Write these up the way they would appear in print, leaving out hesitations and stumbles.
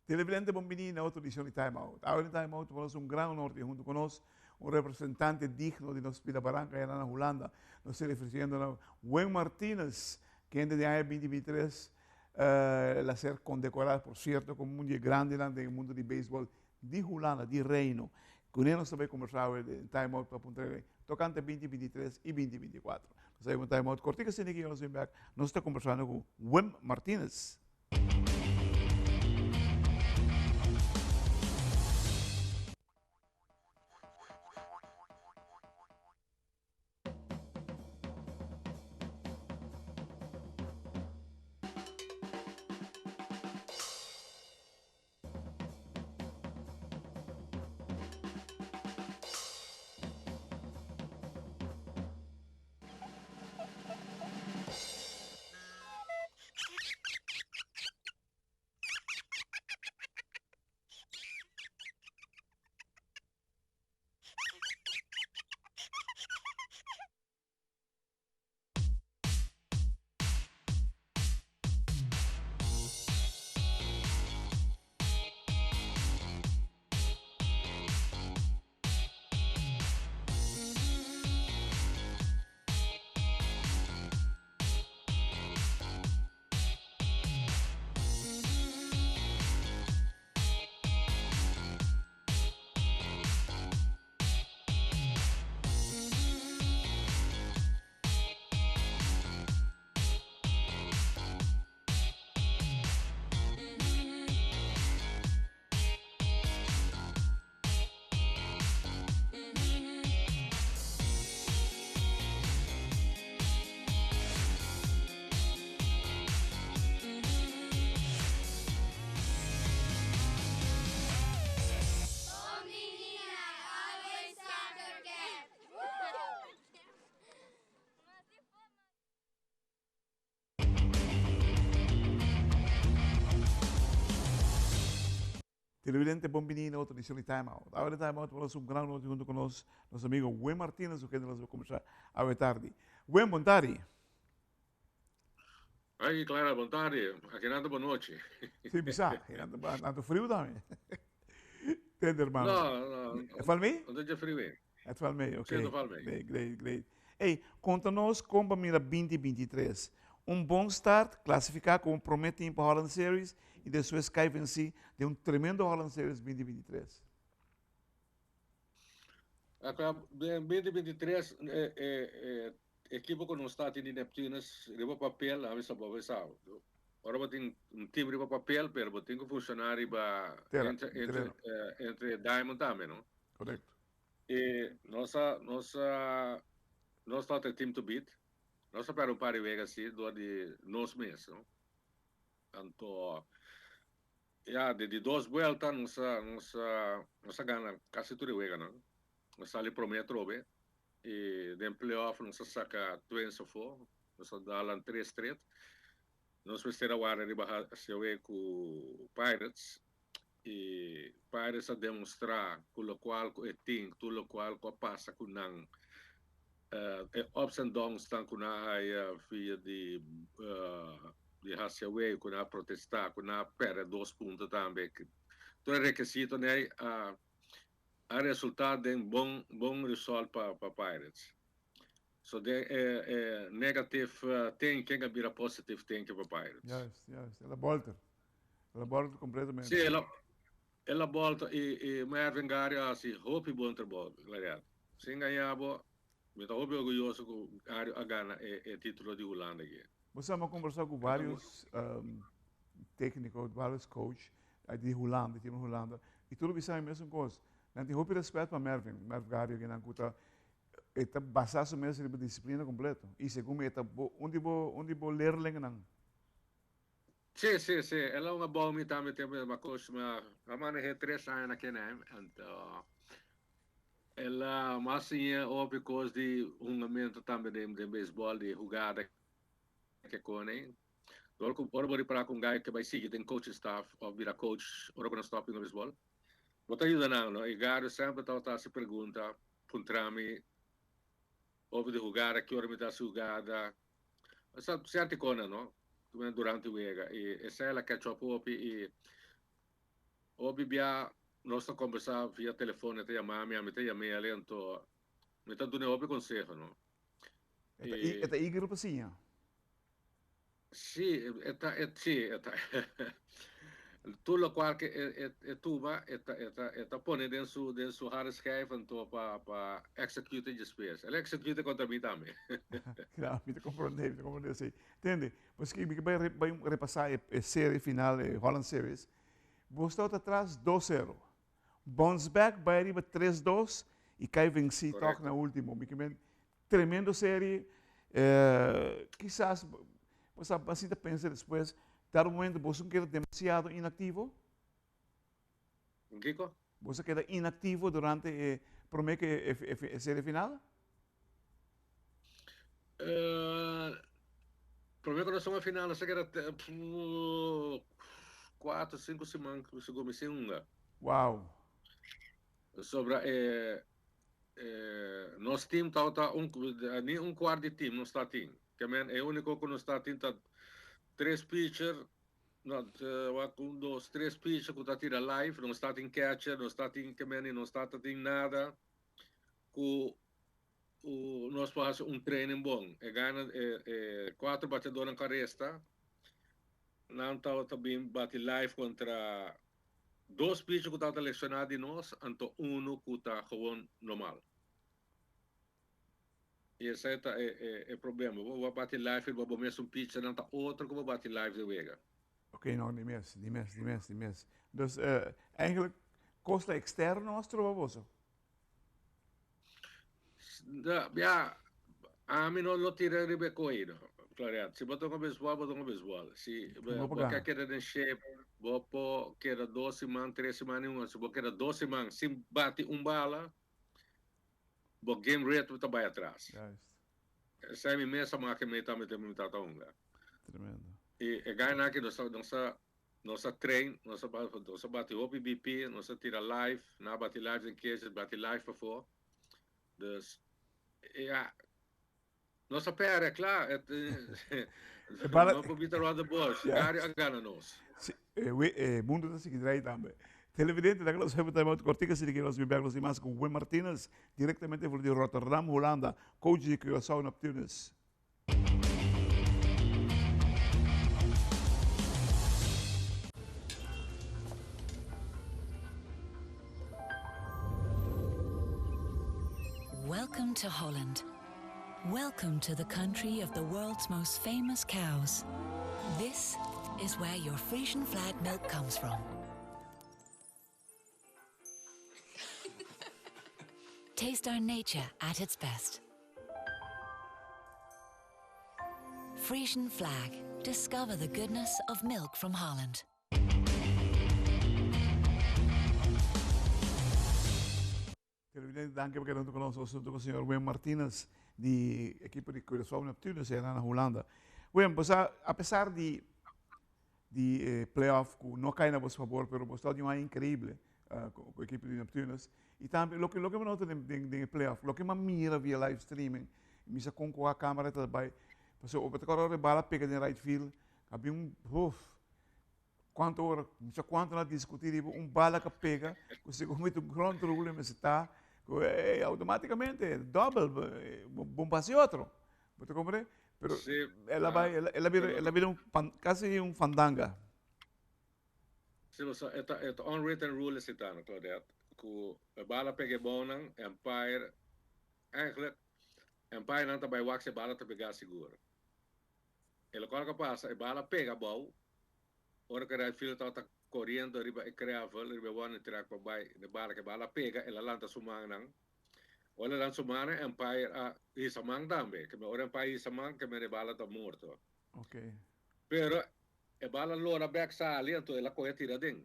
Televidente bon bini na otro edicion di Time Out. Awe den Time Out nos un gran honor tin hunto cu nos un representante digno di nos pida baranca ayá na Hulanda. Nos ta refiriendo na Wim Martinez, kende den aña binti binti tres el a ser condecora, por cierto, como un di e grandenan den e mundo di beisbol di Hulanda, di Reino. Cu ne nos ta bay conversa awe den Time Out pa puntra tocante binti binti tres y binti binti cuatro. Nos ta bay un Time Out cortico asina ki nos bin bek nos ta conversando cu Wim Martinez. Televidente bon bini na otro edicion di Time Out. Awe den Time Out por nos un gran honor hunto cu nos, nos amigo Wim Martinez, cu kende nos a combersa awe tardi. Wim, bon tardi. Ay, Clara, bon tardi. Aki nan ta bon nochi. Sí, bisa. Aki nan ta, nan ta friu tambe. Tende, hermano. No, no. E fal mei? No ta dje friu, eh. E fal mei, ok. Sí, ta fal mei. Great, great, great. Ey, konta nos kon pa mira binti binti tres. Un bon start, klasifiká komo promé team pa Holland Series i despues kai vensí den un tremendo Holland Series binti binti tres. Akla, den binti binti tres e e e ekipo ku nos ta tin di Neptunus riba papel, ami sa bo sa, ora bo tin un team riba papel pero bo tin ku funshoná riba Tera, entre entre tereno. entre diamond tambe no. Korekto. E nos a nos a nos tabata e team to beat. Nos a perde un par di wega si dor di nos mes no. Anto ya di di dos buelta nos a nos a nos a gana casi tur e weganan. Nos sali prome atrobe y den playoff nos a saca Twins afo. Nos a dal nan tres stret. Nos mester a warda riba hacia cu Pirates E Pirates a demostra cu locual cu e tin, tur locual cu a pasa cu nan, e ups and downs tan cu nan a haya via di di hacia away, cu nan a protesta, cu nan a perde dos punto tambe. Tur e rekisito nei a a resulta den bon bon result pa pa Pirates. So den e e negative thinking a bira positive thinking pa Pirates. Juist, juist. El a bolter. El a bolter completamente. Sí, el a, el a bolter y, y Mervin Gario a haci hopi bon trabou, Clariat. Sin gaña bo, mi ta hopi orguyoso cu Gario a gana e, e titulo di Hulanda aki. Bo sa, mi a conversa cu varios um, tecnico, varios coach di Hulanda, di team di Hulanda, y tur a bisa mi mesun cos. Nan tin hopi respet pa Mervin, Merv Gario, kinan cu ta E ta basá su mes riba disiplina kompleto. I segun mi e ta bo un di bo un di bo leerlingnan. Sí, sí, sí. El a un abou mi tambe tempu mi a coach mi a maneh'é tres aña na Kenheim. Anto el a mas siña hopi kos di hungamento tambe den den beisbòl, di hugada ke kone. Dor ku ora bo ripará ku un guy ke bai sigui den coaching staff òf bira coach ora ku nan stòp hunga beisbòl, bo ta yuda nan, no? I Gario semper tabata hasi pregunta. Puntra mi over di hugada, ki ora mi ta hasi hugada. Esa cierto cosnan, no? Durante wega. Y esei el a catch up hopi y Hopi bia nos ta kombersá via telefon, e ta yama mi, ami ta yam'é alí, anto mi ta dun'é hopi konseho, no. E ta eager pa siña? Sí, e ta, e, sí, e ta. Tur lokual ke e, e tuma, e ta, e ta, e ta pone den su, den su harde schijf anto pa, pa execute despues. El a execute kontra mi tambe. Claro, mi ta komprondé, mi ta komprondé esei. Tende, paske mi ke bai, bai repasá e, e serie final, e Holland Series. Bo tabata atras dos sero. Bounce back bai ariba tres dos i kai vensí tòg na último. Mi ke men tremendo serie. Kisas bo sa asina ta pensa despues, dado momento boso a keda demasiado inaktivo? Kiko? Boso a keda inaktivo durante e promé ke e serie final? Promé ku nos tuma final nos a keda kuater sinku siman segun mi sin hunga. Wow. Sobra e nos team tabata un ni un kuart di team nos ta tin. Ke men e uniko ku nos ta tin ta tres pitcher no wak un dos tres pitcher ku ta tira live nos ta tin catcher nos ta tin ke men nos ta tin nada ku nos por hasi un training bon. E gana e e kuater bateadornan ku a resta, nan tabata bin bati live kontra dos pitcher ku tabata lesioná di nos, anto unu ku ta gewoon normal. I esei ta e e e problema. Bo bo bati live riba bo mesun pitcher, nan ta otro ku bo bati live den wega. Ok, no, di mes, di mes, di mes, di mes. Dus eigenlijk kos ta externo a stroba boso? Ya, ami no lo tira riba e koe no, Claret. Si bo toca beisbol, bo toca beisbol. Si bo ke keda den shape, bo por keda dos siman, tres siman ni un. Si bo keda dos siman sin bati un bala, bo game rhythm ta bai atras. Esei mi mes a maki mi tambe tempo mi tata hunga. Tremendo. I e gainan aki nos ta Nos a train, nos a nos a bati hopi BP, nos a tira live, nan a bati live den cages, bati live pafó. Dus, ja, nos a pèrdè, kla. E bala- No por bita around the bush. Ja. Gario a gana nos. Si, e we, e mundo ta sigui draai tambe. Televidente, ta nos hebe time out kortico asina ke nos bin bek nos tin mas ku Wim Martinez, direktamente for di Rotterdam, Hulanda, coach di Curaçao Neptunus. Welcome to Holland. Welcome to the country of the world's most famous cows. This is where your Frisian flag milk comes from. Taste our nature at its best. Frisian flag. Discover the goodness of milk from Holland. Televidente, danki pa keda huntu ku nos. Nos huntu ku señor Wim Martinez di ekipo di Curaçao Neptunus ei na Hulanda. Wim, bo sa, apesar di di e playoff ku no kai na bos fabor, pero bos ta di un aña inkreible ku ku ekipo di Neptunus. I tambe loke loke mi nota den den den e playoff, loke mi a mira via live streaming, mi sa kon ku a kamera ta bai, pasobra bo ta kòrda ora e bala pega den right field, a bin un uf. Cuanto ora, no sa cuanto na discuti riba un bala ka pega, cu segun mi tu ground rule mester ta, cu eh, automaticamente double, bon pasa e otro. Bo ta comprende? Pero Sí, el a bai, el, el a bira, el a bira un pan, casi un fandanga. Sí, bo e ta, e ta unwritten rule esei ta, no, Claudette, cu e bala pega e bounan, umpire, eigenlijk, umpire nan ta bai wak si e bala ta pega sigur. E lokual ku a pasa, e bala pega abou, ora ku e right fielder tabata koriendo riba e gravel, riba e warning track pa bai na e bala, ku e bala pega, el a lanta su mannan. Ora el a lanta su mannan, e umpire a hisa man tambe. Ke ora e umpire hisa man, ke mende e bala ta morto. Pero e bala lora bek sali, anto el a kohe tira aden.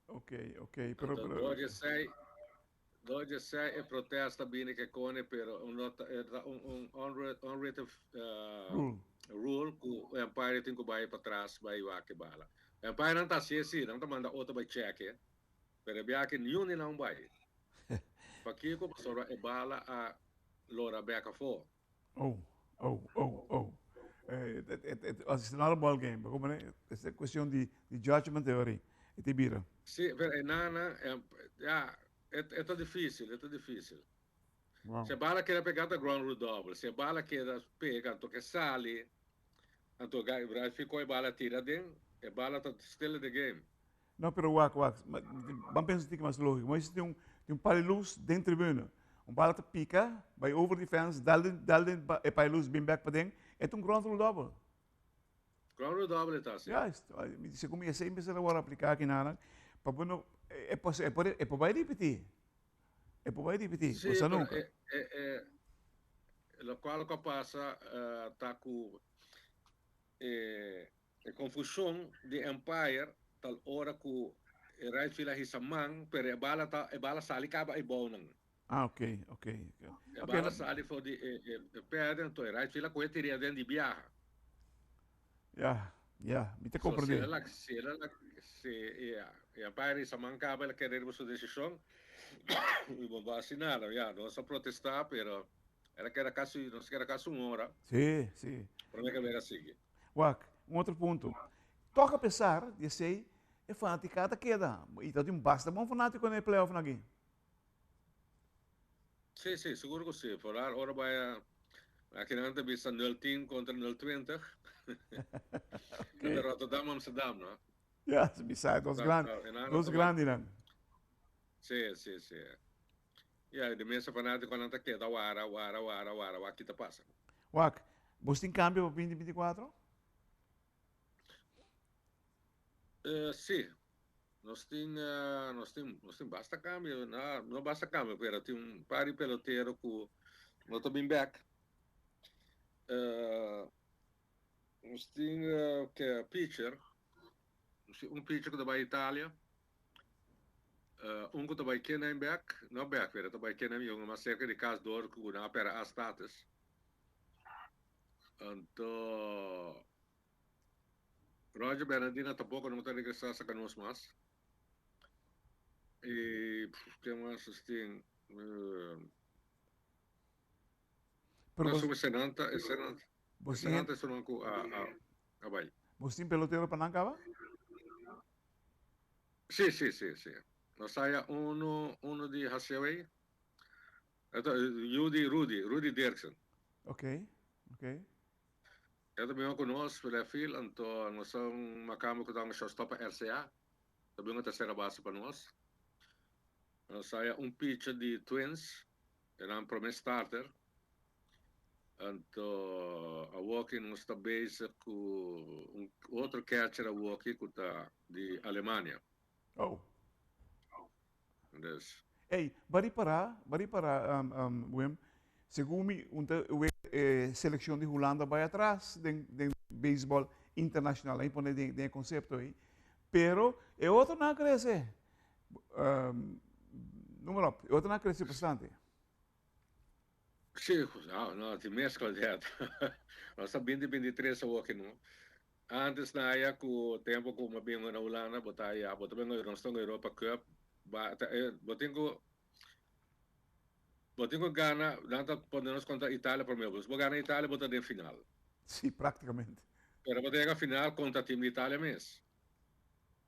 Ok, ok, pero, Anto pero dor di esei, Dor dje sei e protesta bini ke kone pero un no ta e ta un un unwritten Rule. rule ku e umpire tin ku bai patras bai wak e bala. E umpire nan ta hasi esi, nan ta manda otro bai cheke pero e biaha niun di nan bai. Pakiko? Pasobra e bala a lora bek afo. Oh, oh, oh, oh. It's not a ball game. Como es cuestión di, di judgment theory. E te bira. Sí, pero e nana, ja, e ta difícil, e ta difícil. Wow. Si e bala keda pega ta ground rule double. Si e bala keda pega anto ke sali, anto right field koe e bala tira den, e bala ta still in the game. No, pero wak, wak, ban pensa un tiki mas lógico. Moises tin un, tin un pal di luz den tribuna. Un bala ta pica, bai over di fence, dal den, dal den e pal di luz bin bek paden, e ta un ground rule double. Ground rule double e ta, si. Juist. Mi di, segun mi esei mester a wòrdu apliká aki nan, pa bo no, e por, e por, e por bai ripití. E por bai ripití, Sí, bo sa pero nunca. e, e, e, lokual ku a pasa ta ku e E confusion di umpire tal ora cu e right field a hisa man, pero e bala ta e bala sali caba e bounan. Ah, ok, ok. E bala sali for di e e perde, anto e right field a coge tira den di biaha. Ya, ya, mi ta So si comprende. el a lak, si el a lak, si e e umpire hisa man caba el a kere riba su decision y bo bo haci nada. Ya, nos a protesta pero el a keda casi, nos a keda casi un ora. Si, si. Prome ke wega sigui. Wak, un otro punto. Tok apesar di esei, e fanaticada ta keda. I ta tin basta bon fanatico na e playoffnan aki. Sí, sí, sigur ku sí. Foral ora bai a akinan ta bisa nul tien kontra nul twintig. Okay. Ta Rotterdam, Amsterdam, no? Ja, bisa, dos grandi, dos grandinan. Sí, sí, sí. Ya, di mesa fanaticonan ta keda wara, wara, wara, wara, wak ki ta pasa. Wak, bos tin cambio pa binti binti kuatro? Si, nos tin, nos tin, nos tin basta cambio, no, no basta cambio, pero tin un par di pelotero cu no ta bin bek. Nos tin ke pitcher, un pitcher cu ta bay Italia. Un ku ta bai Kenheim bek, no bek pero ta bai Kenheim yonga mas serka di kas dor ku nan a pera a status. Anto Roger Bernadina tampoko no ta regresa saka nos mas. I ken mas nos tin? Pero Nos bos, esenanta, esenanta, bos tin, esenanta esunnan ku a a bai. bos tin pelotero pa nan kaba? Sí, sí, sí, sí. Nos haya uno, uno di Haseaway. Eto, yu di Rudy, Rudy Dirksen. Ok, ok. E ta bini ku nos, left field, anto nos ta un makambo ku ta un shortstop pa RCA. Ta bini un tercera base pa nos. Nos haya un pitcher di Twins, e nan prome starter. Anto awoki nos ta bezig ku un otro catcher awoki ku ta di Alemania. Oh. Dus. Ey, bo a ripará, bo a ripará, Wim, segun mi un ta wet e seleccion di Hulanda bai atras den den beisbol internacional, ahí pone den den e concepto ahí, pero e otronan a crece, noem maar op, e otronan a crece bastante. Sí, no, no, tin mezcla di Nos ta binti binti tres awor aki no. Antes na aya cu tempo cu mi a bin na Hulanda bo ta aya, bo ta bin nos ta Europa Cup, ba ta e bo tin cu bo tin cu gana, nan ta pone nos contra Italia prome, bo si bo gana Italia bo ta den final. Sí, practicamente. Pero bo ta yega final contra team di Italia mes.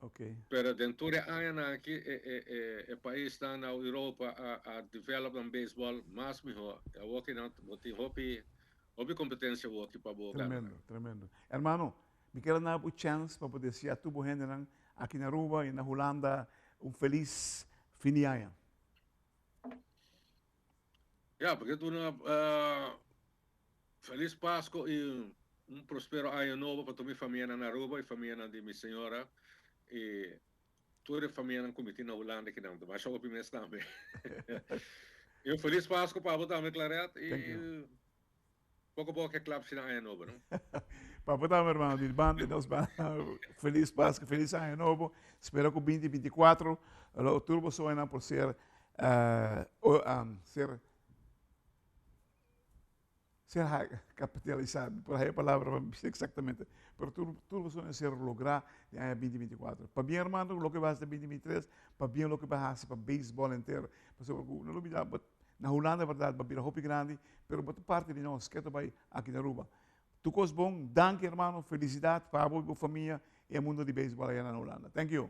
Ok. Pero den tur e añanan aki e e e e paisnan na Europa a a develop nan baseball mas miho. E awoki nan bo tin hopi hopi competencia awoki pa bo gana. Tremendo, tremendo. Hermano, mi kier a na bo chance pa bo desea tur bo hendenan aki na Aruba y na Hulanda un feliz fin di aña. Ya, porque duna Feliz Pasco y un prospero año nobo pa tur mi famianan na Aruba y famianan di mi señora y tur e famianan cu mi tin na Hulanda kinan ta masha hopi mes tambe. Y un feliz Pasco pa bo tambe Claret y poco poco ke klap si na aña nobo no. Pa bo tambe hermano di banda nos banda feliz Pasco feliz aña nobo spero cu binti binti cuatro lo tur bo soñonan por ser ser Ser kapitalisá, mi por haya palabra pa bisa eksaktamente, pero tur tur bo soño ser lográ den aña binti binti kuater. Pabien hermano ku loke bo hasi den binti binti tres, pabien loke bo a hasi pa beisbòl henter, pasobra ku no lubidá bo na Hulanda bèrdat bo a bira hopi grandi, pero bo ta parti di nos, ke ta bai aki na Aruba. Tur kos bon, danki hermano, felisidat pa abo i bo famia i e mundo di beisbòl aya na Hulanda. Thank you.